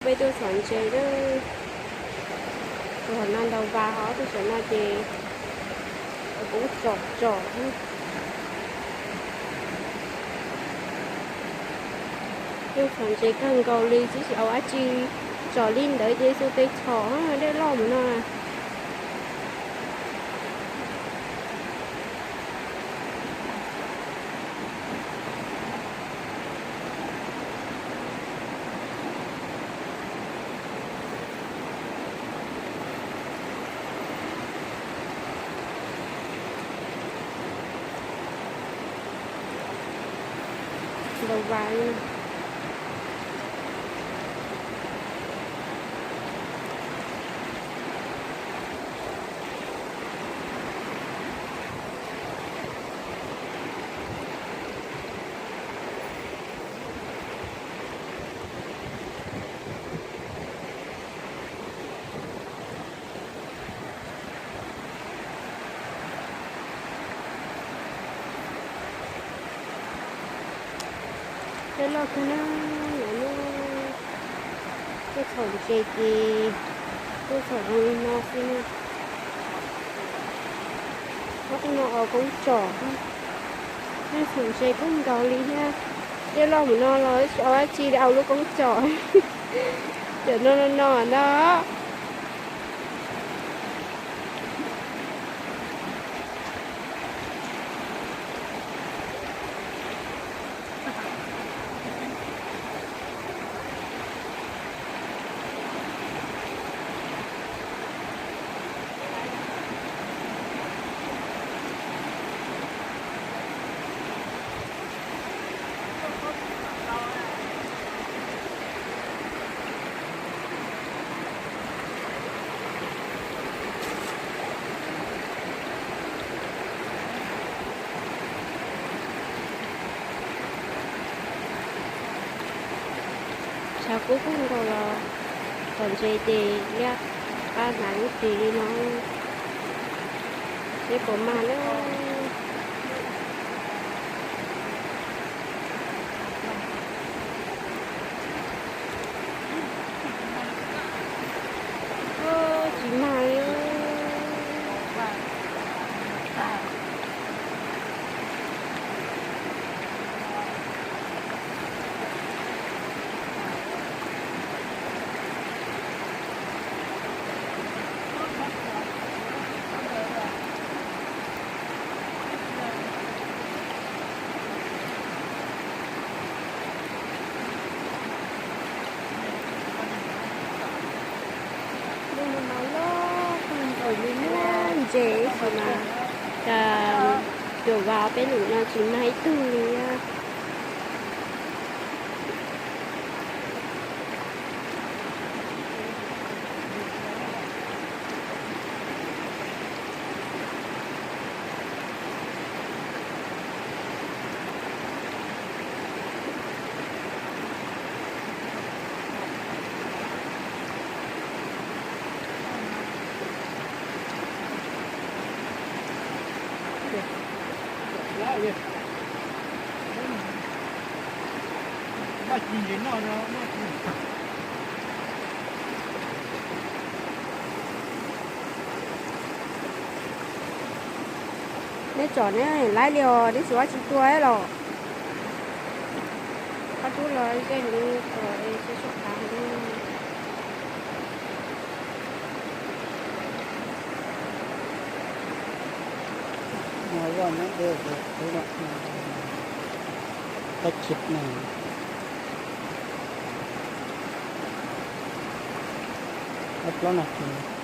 Peb tuaj txhom ntses, tus hauv no ntaus vas, ho tus saum no ces koob tsom tsom. Tuaj txhom ntses kawg nkaus li, tsis au dab tsi, tsom li ntawd ces xu peb txhom dej loj mus no. Ntaus vas li. Dej loj kawg na, tuaj txhom ntses ces tuaj txhom zoo li no xwb na. Ob tug no au koob tsom, tuaj txhom ntses kawg nkaus li thiab. Dej loj mus no los tsis au dab tsi li, au lub koob tsom. Cov no no no no. Tshav kub kub nkaus los txhom ntses ces liab qab hnav lub ris li no, seb puas mag na. Tsis mag li. Ntuj no mas loj kawg nkaus li na, ntses ib txhis mas cas cuam vas peb lwm no tsis mag ib tug li. Neb tsom neb laib li os, neb tsis ua tsis tua los. Qab rub los ze li kom es tsis tshua qab li. Tab chim na, ob plaub nas this.